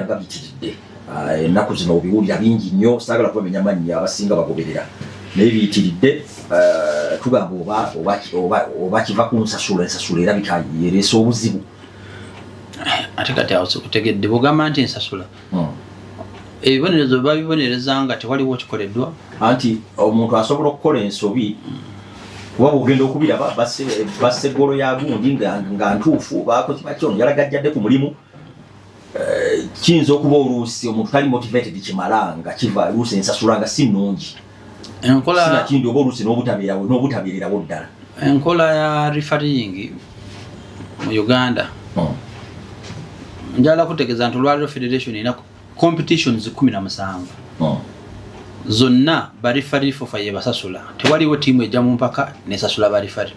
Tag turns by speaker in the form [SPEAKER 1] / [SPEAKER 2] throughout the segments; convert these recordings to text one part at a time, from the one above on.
[SPEAKER 1] Nga biyitiridde. Ah, ennaku zino obiwulira bingi nnyo, saagala kubamenya mannya, abasinga bagoberera, naye biyitiridde. Ah, tugamba oba kiva ku nsasula, ensasula erabika yereesa obuzibu.
[SPEAKER 2] Ate kati awo sikutegedde bwogamba nti ensasula. Ebibonerezo babibonereza nga tewaliwo kikoleddwa.
[SPEAKER 1] Anti omuntu asobola okukola ensobi, kuba bwogenda okubiraba basse eggolo ya gundi nga ntuufu, bakoze baki, ono yalagajjadde ku mulimu. Eh, kiyinza okuba oluusi omuntu tali motivated kimala, nga kiva oluusi ensasula nga si nnungi.
[SPEAKER 2] Enkola
[SPEAKER 1] sinakindi oba oluusi n'obutabeerawo, n'obutabeererawo ddala.
[SPEAKER 2] Enkola ya refereeing mu Uganda, njagala kutegeeza nti olwaliro federation erina competitions 17. Zonna ba referee FUFA yebasasula. Tewaliwo tiimu ejja mu mpaka nesasula ba referee.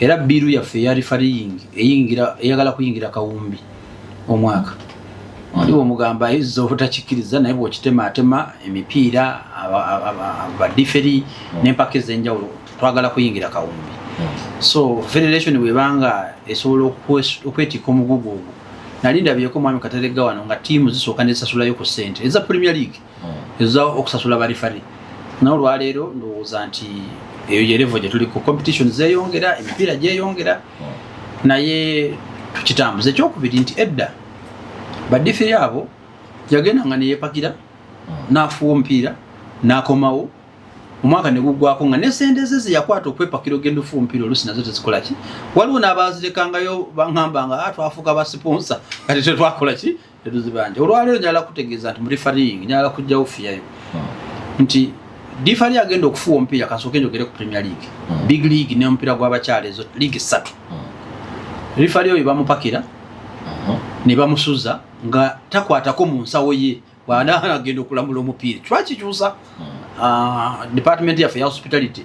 [SPEAKER 2] Era bill yaffe eya refereeing eyingira, eyagala kuyingira kawumbi omwaka. Waliwo omugamba ayinza obutakikkiriza, naye bwokitemaatema emipiira, ba referee n'empaka ez'enjawulo, twagala kuyingira kawumbi. So federation bwebanga esobola okwetikka omugugu ogwo, nali ndabyeko mwami Kateregga wano nga tiimu zisooka nezisasulayo ku ssente eza Premier League eza okusasula ba referee. Naye olwaleero ndowooza nti eyo ye level gye tuliko. Competition zeeyongera, emipiira gyeyongera, naye tukitambuza. Ekyokubiri nti edda ba referee abo yagenda nga neyepakira n'afuuwa omupiira n'akomawo, omwaka ne guggwako nga ne sente ze zeyakwata okwepakira ogenda ofuwa omupiira oluusi nazo tezikola ki. Waliwo n'abazirekangayo, baŋŋamba nga, "Ah, twafuuka ba sponsor, kati tetwakola ki, tetuzibanja." Olwaleero njagala kutegeeza nti mu refereeing njagala kujjawo fiyayo nti referee agenda okufuwa omupiira, kasooke njogere ku Premier League, Big League n'omupiira gw'abakyala, ezo league ssatu, referee oyo bamupakira ne bamusuza nga takwatako mu nsawo ye bw'anaaba agenda okulamula omupiira. Twakikyusa. Ah, department yaffe ya hospitality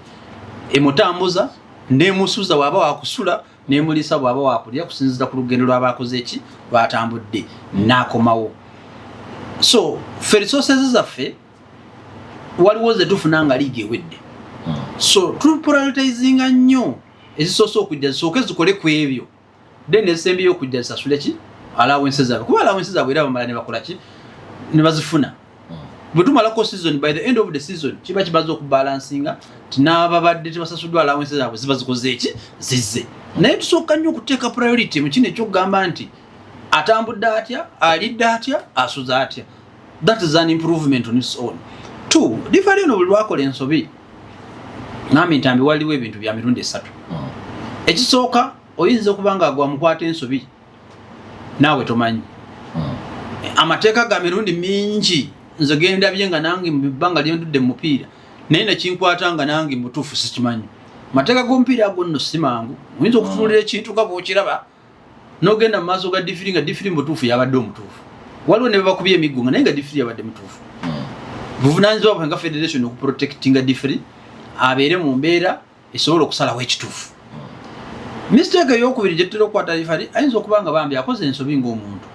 [SPEAKER 2] emutambuza nemusuza, bw'aba wakusula nemulisa, bw'aba wakulya, kusinziira ku lugendo lwaba akoze eki lwatambudde n'akomawo. So ffe resources zaffe waliwo ze tufuna nga liigi ewedde, so tuprioritizinga nnyo ezisoose okujja zisooke zikole ku ebyo, then ezisembyeyo okujja zisasule ki allowance zaabwe, kuba allowance zaabwe era bamala ne bakola ki ne bazifuna. Bwe tumalako season, by the end of the season kiba kimaze okubalansinga ti n'ababadde tebasasuddwa allowance zaabwe ziba zikoze eki, zizze. Naye tusooka nnyo okuteeka priority mu kino ekyokugamba nti atambudde atya, alidde atya, asuze atya. That is an improvement on its own. Two, referee eno buli lwakola ensobi, ngambi ntambi, waliwo ebintu bya mirundi esatu. Ekisooka, oyinza okuba nga gwamukwata ensobi naawe tomanyi. Amateeka ga mirundi mingi nze gendabye nga nange mu bbanga lyendudde mu mupiira, naye nekinkwata nga nange mutuufu sikimanyi. Amateeka g'omupiira ago nno si mangu. Oyinza okutunuulira ekintu nga bwokiraba n'ogenda mu maaso ga referee nga referee mutuufu yabadde omutuufu. Waliwo ne bebakubye emiggo nga naye nga referee yabadde mutuufu. Buvunanyizibwa bwe nga federation okuprotectinga referee abeere mu mbeera esobola okusalawo ekituufu. Mistake eyokubiri gyetutera okukwata referee, ayinza okuba nga bambi akoze ensobi ng'omuntu,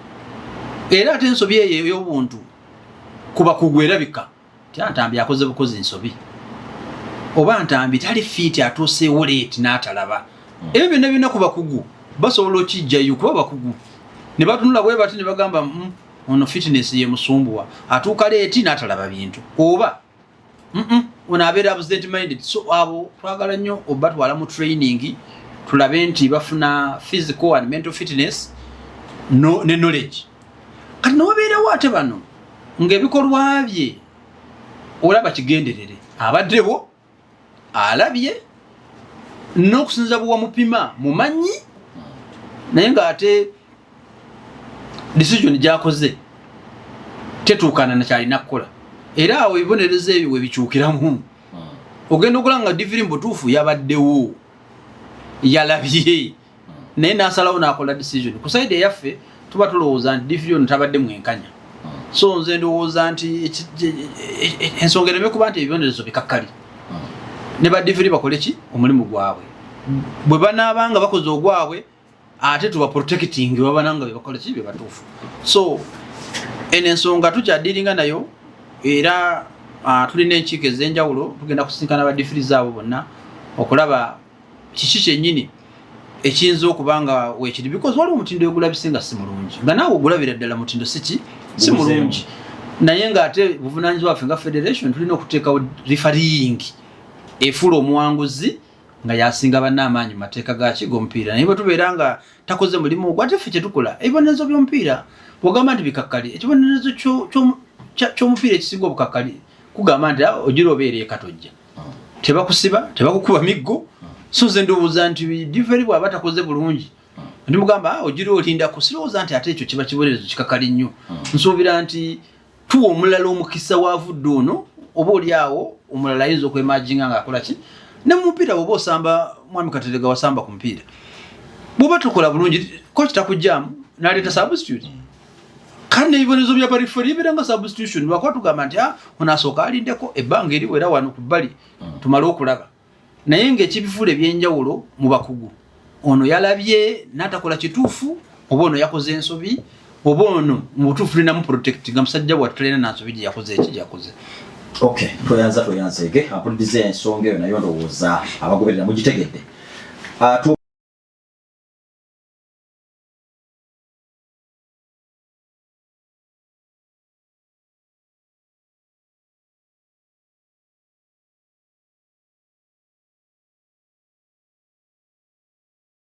[SPEAKER 2] era ate ensobi eyo ey'obuntu kuba kugwa erabika ti Ntambi akoze bukozi nsobi, oba Ntambi tali fit, atuuseewo late n'atalaba. Ebyo byonna byonna ku bakugu basobola okijjayo, kuba bakugu ne batunula bwe bati ne bagamba, ono fitness ye musumbuwa, atuuka late n'atalaba bintu," oba "Ono abeera absent minded." So abo twagala nnyo obatwala mu training, tulabe nti bafuna physical and mental fitness, no, ne knowledge. Kati newabeerawo ate bano ng'ebikolwa bye olaba kigenderere, abaddewo alabye n'okusinza bwe wamupima mumanyi, naye ng'ate decision gyakoze tetuukana nakyalina kukola. Era awo ebibonerezo ebyo webikyukiramu, ogenda okulaba nga referee mu butuufu yabaddewo, yalabye, naye nasalawo nakola decision. Ku side eyaffe tuba tulowooza nti referee ono tabadde mwenkanya. So nze ndowooza nti ensonga ereme kuba nti ebibonerezo bikakkali, ne ba referee bakole ki omulimu gwabwe. Bwe banaaba nga bakoze ogwabwe, ate tuba protecting babananga bebakola ki bebatuufu. So eno ensonga tukyadiringa nayo, era tulina enkiiko ez'enjawulo, tugenda kusinkana ba referees abo bonna okulaba kiki kyennyini ekiyinza okuba nga wekiri, because waliwo omutindo ogulabise nga si mulungi, nga naawe ogulabira ddala mutindo siki Si mulungi, naye ng'ate buvunanyizibwa bwaffe nga federation tulina okuteekawo refereeing efuula omuwanguzi nga yasinga banna amaanyi mu mateeka gaki g'omupiira. Naye bwe tubeera nga takoze mulimu ogwo, ate ffe kyetukola ebibonerezo by'omupiira, bwogamba nti bikakkali, ekibonerezo ky'omupiira ekisinga obukakkali kugamba nti, "Ah, ogira obeera eka, tojja, tebakusiba, tebakukuba miggo." So nze ndowooza nti referee bw'aba takoze bulungi, ndimugamba, "Ah, ogira olindako." Sirowooza nti ate ekyo kiba kibonerezo kikakali nnyo. Nsuubira nti tuwa omulala omukisa waavudde ono, oba oli awo omulala ayinza okwemajinga ngaakola ki. Ne mu mupiira bwoba osamba, mwami Katerega, wasamba ku mupiira, bwoba tokola bulungi, coach takugjamu naleeta substitute. Kale n'ebibonerezo bya bareferi bibeera nga substitution, lwakuba tugamba nti, "Ah, ono asooka alindeko ebbanga eriwera wano ku bbali tumale okulaba." Naye ng'ekibifuula ebyenjawulo mu bakugu, ono yalabye n'atakola kituufu, oba ono yakoze ensobi, oba ono mu butuufu tulinamu protect nga musajja wattu talina nansobi gye yakoze, eki gyakoze.
[SPEAKER 1] Okay, toyanza, toyanzeege ampuliriza ensonga eyo, nayo ndowooza abagoberera mugitegedde. Ah,